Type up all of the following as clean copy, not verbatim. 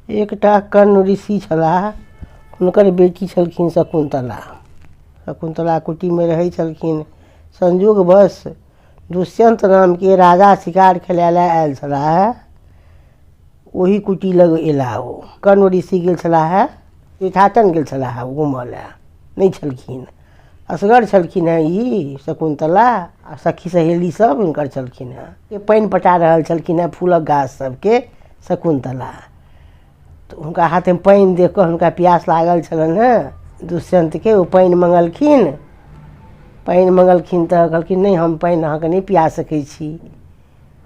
एकटा कण्व ऋषि छलाह, हुनकर बेटी छलखिन शकुन्तला। शकुन्तला कुटीमे रहै छलखिन। संयोगवश दुष्यन्त नामके राजा शिकार खेलाय लए आयल छलाह, ओही कुटी लग अयलाह। ओ कण्व ऋषि गेल छलाह, तीर्थाटन गेल छलाह घूमऽ लए, नहि छलखिन, असगर छलखिन हेँ ई शकुन्तला आ सखी सहेली सब हुनकर छलखिन हेँ। पानि पटा रहल छलखिन हेँ फूलक गाछ सबके शकुन्तला। तऽ हुनका हाथमे पानि देख कऽ हुनका प्यास लागल छलनि हेँ दुष्यन्तके। ओ पानि मङ्गलखिन। पानि मङ्गलखिन तऽ कहलखिन, नहि, हम पानि अहाँके नहि पिया सकै छी।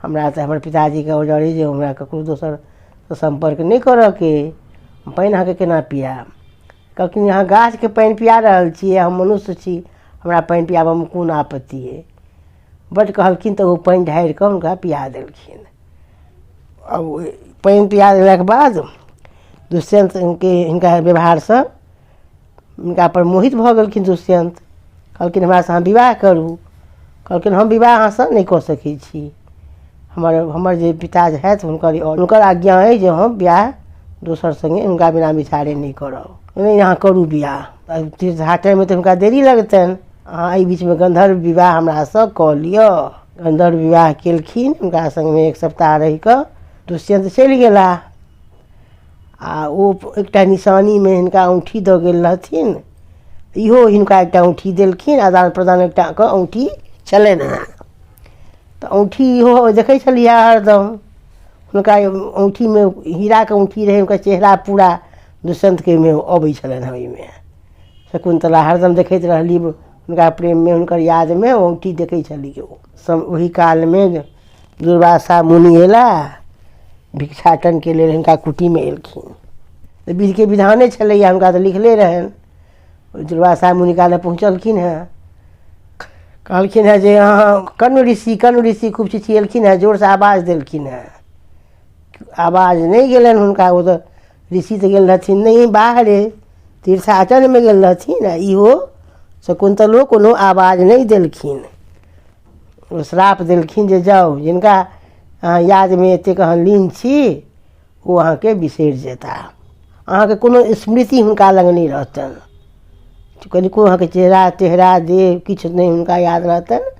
हमरा तऽ हमर पिताजीके ऑर्डर अइ जे हमरा ककरो दोसरसँ सम्पर्क नहि करऽके अइ। हम पानि अहाँके केना पियाएब? कहलखिन, अहाँ गाछके पानि पिया रहल छियै, हम मनुष्य छी, हमरा पानि पियाबऽमे कोन आपत्ति अइ? बड्ड कहलखिन तऽ ओ पानि ढारि कऽ हुनका पिया देलखिन। आब ओहि पानि पिया देलाके बाद दुष्यन्तके हिनका व्यवहारसँ हुनका पर मोहित भऽ गेलखिन दुष्यन्त। कहलखिन, हमरासँ अहाँ विवाह करू। कहलखिन, हम विवाह अहाँसँ नहि कऽ सकै छी। हमर हमर जे पिता छथि, हुनकर हुनकर आज्ञा अइ जे हम बियाह दोसर सङ्गे हुनका बिना विचारे नहि करब। नहि, अहाँ करू बियाह। तीर्थाटनमे तऽ हुनका देरी लगतनि। अहाँ एहि बीचमे गन्धर्व विवाह हमरासँ कऽ लिअ। गन्धर्व विवाह केलखिन। हुनका सङ्गमे एक सप्ताह रहि कऽ दुष्यन्त चलि गेलाह आ ओ एकटा निशानीमे हिनका औँठी दऽ गेल रहथिन। इहो हिनका एकटा औँठी देलखिन। आदान प्रदान एकटा कऽ औँठी छलनि हेँ। तऽ औँठी इहो देखै छलियै हरदम। हुनका औँठीमे हीराके औँठी रहै। हुनकर चेहरा पूरा दुष्यन्तके ओहिमे अबै छलनि हेँ। ओहिमे शकुन्तला हरदम देखैत रहली। हुनका प्रेममे, हुनकर यादमे औँठी देखै छली। ओ सब ओहि कालमे दुर्वासा मुनि अयला, भिक्षाटनके लेल हिनका कुटीमे एलखिन। तऽ विधिके विधाने छलैए, हुनका तऽ लिखले रहनि। दुर्वासा मुनि काल पहुँचलखिन हेँ। कहलखिन हेँ जे अहाँ कण्व ऋषि, कण्व ऋषि! खूब चिचिएलखिन हेँ, जोरसँ आवाज देलखिन हेँ। आवाज नहि गेलनि हुनका। ओ तऽ ऋषि तऽ गेल रहथिन नहि बाहरे, तीर्थाटनमे गेल रहथिन आ इहो शकुन्तलो कोनो आवाज नहि देलखिन। ओ श्राप देलखिन जे जाउ, जिनका अहाँ यादमे एतेक अहाँ लीन छी, ओ अहाँके बिसरि जेता। अहाँके कोनो स्मृति हुनका लग नहि रहतनि। कनिको अहाँके चेहरा तेहरा, देह, किछु नहि हुनका याद रहतनि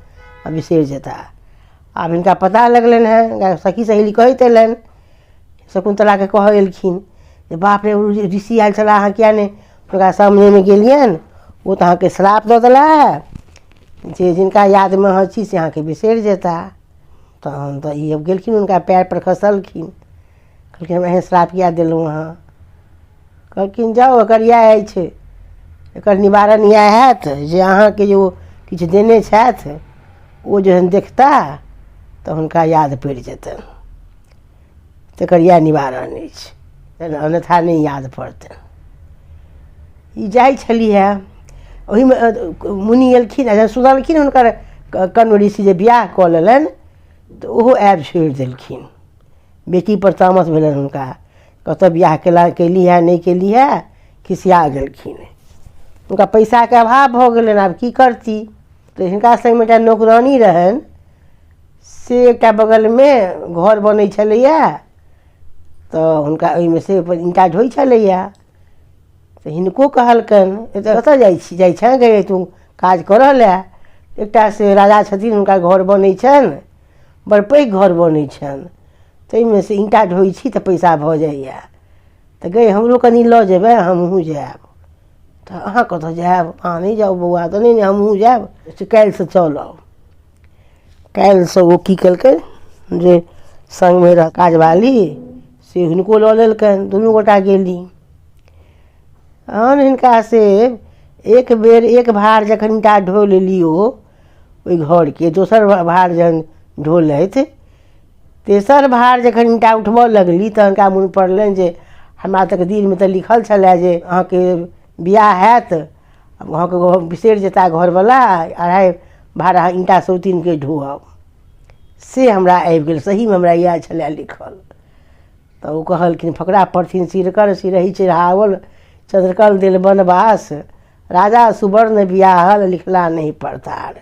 आ बिसरि जेता। आब हिनका पता लगलनि हेँ। हिनका सखी सहेली कहैत अयलनि। शकुन्तलाके कहऽ एलखिन जे बाप रे, ओ ऋषि आयल छलाह, अहाँ किए नहि हुनका सामनेमे गेलियनि? ओ तऽ अहाँके श्राप दऽ देला जे जिनका यादमे अहाँ छी से अहाँके बिसरि जेता। तहन तऽ ई गेलखिन, हुनका पएर पर खसलखिन। कहलखिन, हमरा एहन श्राप किए देलहुँ अहाँ? कहलखिन, जाउ, एकर इएह अछि, एकर निवारण इएह हैत जे अहाँके जे ओ किछु देने छथि, ओ जहन देखता तऽ हुनका याद पड़ि जेतनि। तकर इएह निवारण अछि, अन्यथा नहि याद पड़तनि। ई जाइ छलिहे, ओहिमे मुनि एलखिन आ जहन सुनलखिन हुनकर कण्व ऋषि जे बियाह कऽ लेलनि, तऽ ओहो आयब छोड़ि देलखिन। बेटीपर तामस भेलनि हुनका, कतऽ बियाह केला, केली है, नहि केली है। खिसिया गेलखिन। हुनका पैसाके अभाव भऽ गेलनि। आब की करती? तऽ हिनका सङ्गमे एकटा नौकरानी रहनि, से एकटा बगलमे घर बनै छलैए, तऽ हुनका ओहिमे से अपन ईंटा ढोइ छलैए। तऽ हिनको कहलकनि, कतऽ जाइ छी, जाइ छेँ गे तू काज करऽ लए? एकटा से राजा छथिन, हुनका घर बनै छनि, बड़ पैघ घर बनै छनि, ताहिमे से ईंटा ढोइ छी तऽ पैसा भऽ जाइए। तऽ गै, हमरो कनि लऽ जेबै? हमहूँ जायब। तऽ अहाँ कतऽ जायब? अहाँ नहि जाउ बौआ। तऽ नहि नहि, हमहूँ जायब। से काल्हिसँ चलब। काल्हिसँ ओ की केलकै जे सङ्गमे रह काजवाली, से हुनको लऽ लेलकनि। दुनू गोटा गेली। तहन हिनका से एक बेर एक भार जखन ईंटा ढो लेली ओ ओहि घरके, दोसर भार जहन ढोलथि, तेसर भार जखन ईंटा उठबऽ लगली, तऽ हुनका मोन पड़लनि जे हमरा तकदीरमे तऽ लिखल छलए जे अहाँके बियाह हैत, अहाँके बिसरि जेता घरवला, अढ़ाइ भार अहाँ ईंटा सौतिनके ढोअब। से हमरा आबि गेल, सहीमे हमरा इएह छलए लिखल। तऽ ओ कहलखिन, फकरा पढ़थिन, सिरकर सिरही चिढ़ाओल, चन्द्रकल देल बनवास, राजा सुवर्ण बियाहल, लिखला नहि परतार।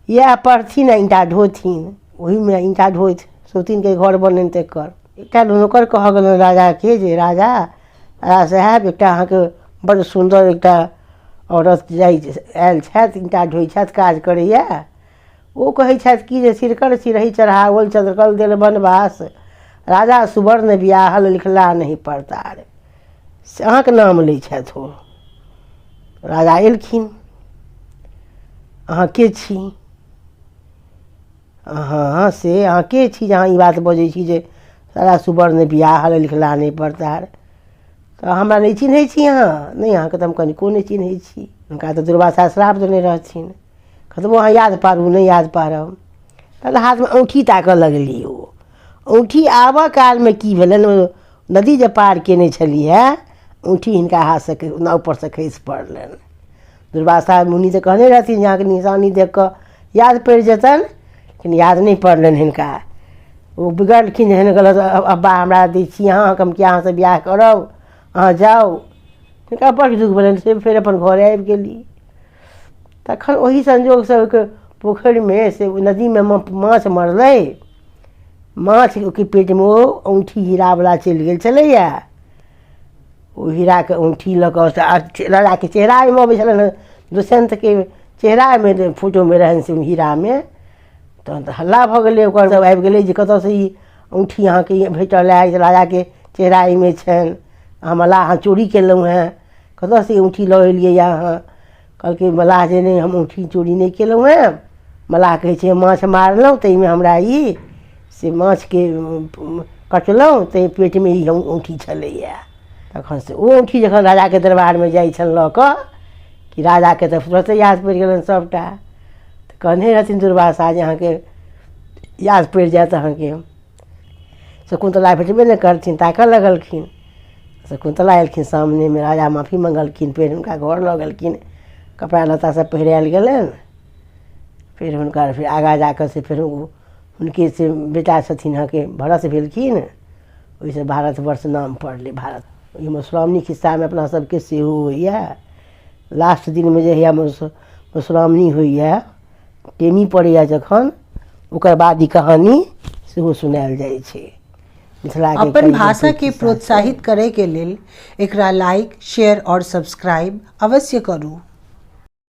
इएह पढ़थिन आ ईंटा ढोथिन। ओहिमे ईंटा ढोथि, सौतिनके घर बननि तकर। एकटा नौकर कहऽ गेलनि राजाके जे राजा राजा साहेब, एकटा अहाँके बड़ सुन्दर एकटा औरत जाइ आयल छथि, ईंटा ढोइ छथि, काज करैए। ओ कहै छथि कि जे सिरकर सिरही चढ़ाओल, चन्द्रकल देल बनवास, राजा सुवर्ण बियाहल, लिखला नहि परतार, से अहाँके नाम लै छथि ओ। राजा एलखिन, अहाँ के छी? अहाँ से अहाँ के छी जे अहाँ ई बात बजै छी जे राजा सुवर्ण बियाहल, लिखला नहि परतार? तऽ हमरा नहि चिन्है छी अहाँ? नहि, अहाँके तऽ हम कनिको नहि चिन्है छी। हुनका तऽ दुर्वासा श्राप देने रहथिन, कतबो अहाँ याद पारू, नहि याद पारब। तहन हाथमे औँठी ताकऽ लगली ओ। औँठी आबऽ कालमे की भेलनि, ओ नदी जे पार केने छलिहे, औँठी हिनका हाथसँ नावपर सँ खसि पड़लनि। दुर्वासा मुनि तऽ कहने रहथिन जे अहाँके निशानी देख कऽ याद पड़ि जेतनि, लेकिन याद नहि पड़लनि हिनका। ओ बिगड़लखिन, एहन गलत अब्बा हमरा दै छी अहाँ, हम किया अहाँसँ बियाह करब, अहाँ जाउ। हिनका बड़ दुःख भेलनि, से फेर अपन घर आबि गेली। तखन ओहि संजोगसँ ओहिके पोखरिमे से नदीमे माछ मरलै, माछके पेटमे ओ औँठी हीरावला चलि गेल छलैए। ओ हीराके औँठी लऽ कऽ राजाके चेहरा ओहिमे अबै छलनि हेँ, दुष्यन्तके चेहरा ओहिमे फोटोमे रहनि से हीरामे। तहन तऽ हल्ला भऽ गेलै, ओकर सब आबि गेलै जे कतऽसँ ई औँठी अहाँके भेटल है, राजाके चेहरा एहिमे छनि, अहाँ मलाह, अहाँ चोरी केलहुँ हेँ, कतऽसँ ई औँठी लऽ एलियै अहाँ? कहलकै मलाह जे नहि, हम औँठी चोरी नहि केलहुँ हेँ। मलाह कहै छै, माछ मारलहुँ ताहिमे हमरा ई से माछके कटलहुँ ताहि पेटमे ई औँठी छलैए। तखन से ओ औँठी जखन राजाके दरबारमे जाइ छनि लऽ कऽ कि राजाके तऽ तुरते याद पड़ि गेलनि सभटा। तऽ कहने रहथिन दुर्वासा जे अहाँके याद पड़ि जायत अहाँके। शकुन्तला भेटबे नहि करथिन, ताकऽ लगलखिन। शकुन्तला एलखिन सामनेमे, राजा माफी मङ्गलखिन, फेर हुनका घर लऽ गेलखिन, कपड़ा लत्ता सब पहिरायल गेलनि। फेर हुनका फेर आगाँ जा कऽ से फेर हुनके से बेटा छथिन अहाँके भरत भेलखिन, ओहिसँ भारतवर्ष नाम पड़लै भारत। ई मधुश्रावणी खिस्सामे अपना सबके सेहो होइए। लास्ट दिनमे जे होइए मधुश्रावणी होइए, टेमी पड़ैए जखन, ओकर बाद ई कहानी सेहो सुनायल जाइ छै मिथिलाके। अपन भाषा के प्रोत्साहित करे के लेल एकरा लाइक, शेयर और सब्सक्राइब अवश्य करू।